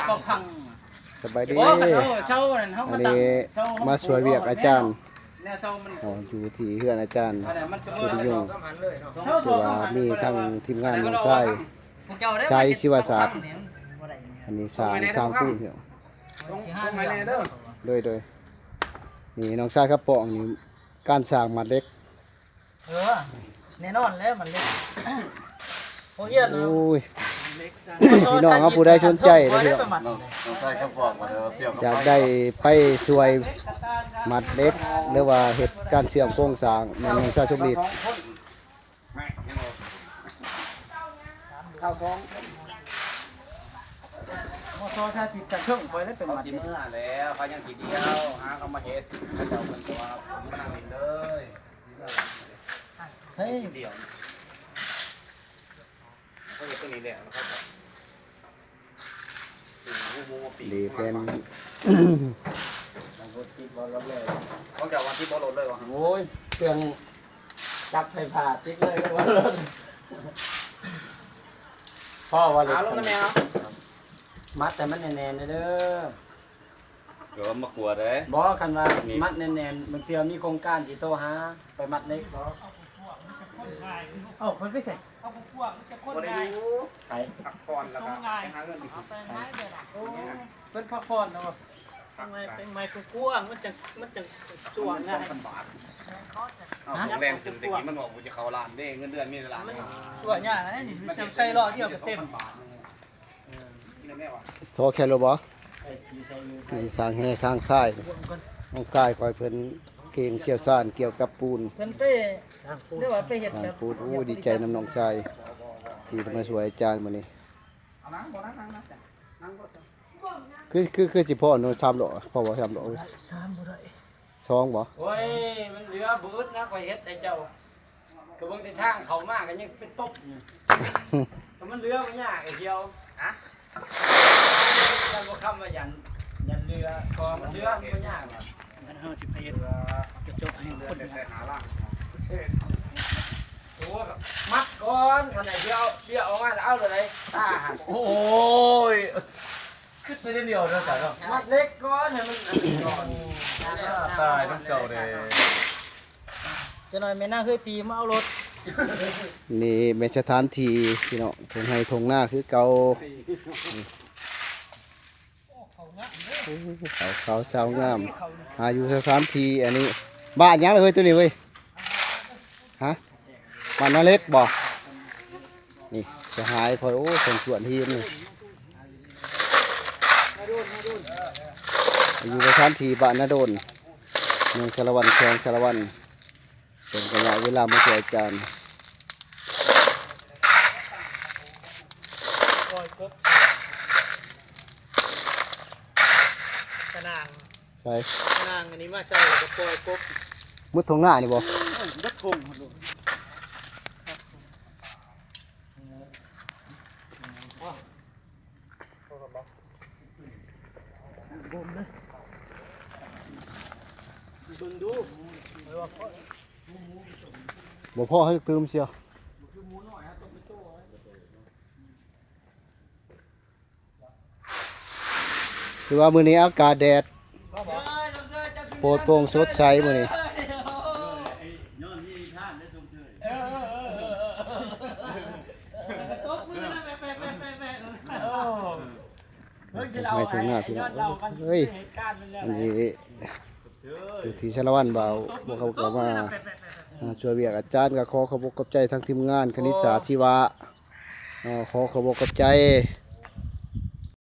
ກໍພັງ ສະບາຍດີ ບໍ່ ຄັນເຮົາເຊົານັ້ນ ເຮົາ ອັນນີ້ມາຕັ້ງເຊົາ ມາຊ່ວຍວຽກອາຈານ ແນວເຊົາມັນ ເຮົາຢູ່ທີ່ເຮືອນອາຈານ ອັນນັ້ນມັນສະເໝີ ສຸລິຍົງ ເຊົາ ຖືວ່າມີທັງທີມງານນ້ອງຊາຍ ພວກເຈົ້າເດ້ ຊາຍ ມາເຮັດ ຊີວະສາດ ອັນນີ້ສ້າງ ສ້າງປູນ ລົງ ລົງໃຫ້ແດ່ເດີ ໂດຍ ໂດຍ ນີ້ນ້ອງຊາຍຂະປອງນີ້ ການສ້າງໝາດເຫຼັກ ເອີ ແນ່ນອນແລ້ວມັນເຫຼັກ ໂຮງຮຽນ ໂອ້ຍ ພີ່ນ້ອງເຮົາຜູ້ໃດສົນໃຈເດີພີ່ນ້ອງ ນ້ອງຊາຍຄຳພອນ ຢາກໄດ້ໄປຊ່ວຍມັດເຫຼັກ ຫຼືວ່າເຮັດການເຊື່ອມໂຄງສ້າງ ແມ່ນນ້ອງຊາຍສົມລີດ ຊາວສອງ ມຊ ຊາວສິບ ຊາວເຄິ່ງ ຂ້ອຍໄດ້ໄປມັດເຫຼັກ ເຂົາຊິເມືອແລ້ວ ເຂົາຍັງທີດຽວ ຫາເຂົາມາເຮັດ ເຂົາເຈົ້າເພິ່ນກໍວ່າ ເມືອເລີຍ ເຮີ້ຍ ເຂົາເຮັດຕົວນີ້ແລ້ວ ແລ້ວເຂົາກໍຊື້ໝູມາປີ້ງ ດີແພນ ຂອງເຈົ້າວ່າຕິດບໍ່ລົດເລີຍຫວາ? ໂອ້ຍ ເຄື່ອງຈັກໄຟຟ້າຕິດເລີຍ ພໍວ່າລົດ ເອົາລົງນຳແມ່ເອົາ ມັດໃຫ້ມັນແໜ້ນໆ ເດີ. ເອີ ມາກົວເດ້ ບໍ່ ຄັນວ່າມັດແໜ້ນໆ ບາງເທື່ອມີໂຄງການຊິໂທຫາ ໄປມັດເຫຼັກ ເອົ້າ ເພິ່ນໄປໃສ? ບໍ່ໄດ້ຢູ່ ໃຜ? ພັກຜ່ອນແລ້ວກໍໄປຫາເງິນ ເພິ່ນພັກຜ່ອນເນາະ ເປັນໄມ້ ເປັນໄມ້ກວ້າງໆ ມັນຈັ່ງ ມັນຈັ່ງຊ່ວງງ່າຍ ເອົາ ຊ່ວງແລງຂຶ້ນ ແຕ່ກີ້ມັນບອກວ່າຈະເຂົ້າລ້ານເດ້ ເງິນເດືອນມີລ້ານ ມັນຊ່ວງຍາກ ໃສ່ລໍ້ດຽວກໍເຕັມ. ພໍແຄ່ໂລດບໍ່? ນີ້ສ້າງແຮ່ສ້າງຊາຍ ນ້ອງຊາຍຂ້ອຍເພິ່ນເກັ່ງຊ່ຽວຊານກ່ຽວກັບປູນ ເພິ່ນໄປ ຫຼືວ່າໄປເຮັດແບບ ປູນ. ໂອ້ ດີໃຈນຳນ້ອງຊາຍທີ່ໄດ້ມາຊ່ວຍອາຈານມື້ນີ້ ຄື ຄື ຄືຊິພໍເນາະ ສາມລໍ້ ພໍບໍ່ ສາມລໍ້ ສາມບໍ່ໄດ້ ສອງບໍ່? ໂອ້ຍ ມັນເຫຼືອເບິດນະ ຂ້ອຍເຮັດໃຫ້ເຈົ້າ ກໍເບິ່ງແຕ່ທາງເຂົ້າມາກໍຍັງເປັນຕົບຢູ່ ກໍມັນເຫຼືອບໍ່ຍາກໄອ້ດຽວ ຮະ ແຕ່ບໍ່ຄຳວ່າຢັນ ຢັນເຫຼືອ ກໍມັນເຫຼືອບໍ່ຍາກ ມັນເຮົາຊິໄປເຮັດກະຈົກໃຫ້ຄົນ ໂອ້ ມັດກ່ອນ ຄັນໄອ້ດຽວ ດຽວອອກມາແລ້ວເອົາໂລດໄດ໋ ຕາຫັ້ນ ໂອ້ຍ ຄິດໄປດຽວເດີ ມັດເຫຼັກກ່ອນ ໃຫ້ມັນອັນນີ້ກ່ອນ ຕາຍນຳເຈົ້າເດ້. ຈັກໜ້ອຍແມ່ນາງເຮີຍປີມາເອົາລົດ ນີ້ແມ່ນສະຖານທີ່ພີ່ນ້ອງ ທົ່ງໄຮ່ທົ່ງນາຄືເກົ່າ ໂອ້ ເຂົາຂາວຊາວງາມ ຫາຢູ່ສະຖານທີ່ອັນນີ້ ບ້ານຫຍັງລະເຮີຍໂຕນີ້ເວີຍ ຮະ? ບ້ານນາເຫຼັກບໍ່? ນີ້ສະຫາຍຂ້ອຍ ໂອ້ ເພິ່ນສວນຫີນນີ້ ຢູ່ສະຖານທີ່ບ້ານນາໂດນ ເມືອງສາລະວັນ ແຂວງສາລະວັນ ເປັນໄລຍະເວລາມາຊ່ວຍອາຈານ ປ່ອຍກົບ ຂະໜາງ ໃສ ຂະໜາງອັນນີ້ມາໃສ່ ແລ້ວກໍປ່ອຍກົບ ໝົດທົ່ງນານີ້ບໍ່? ເບິດທົ່ງ ບໍ່ພໍໃຫ້ຕື່ມເສຍ. ຄືວ່າມື້ນີ້ອາກາດແດດໂປດໂປ່ງສົດໃສມື້ນີ້ ໃນທົ່ງນາພີ່ນ້ອງເອີຍ ອັນນີ້ຢູ່ທີ່ສາລະວັນ ບ່າວພວກເຮົາກໍມາ ອ່າ ຊ່ວຍວຽກອາຈານ ກໍຂໍຂອບອົກຂອບໃຈທາງທີມງານຄະນິດສາດຊີວະ ເນາະ ຂໍຂອບອົກຂອບໃຈ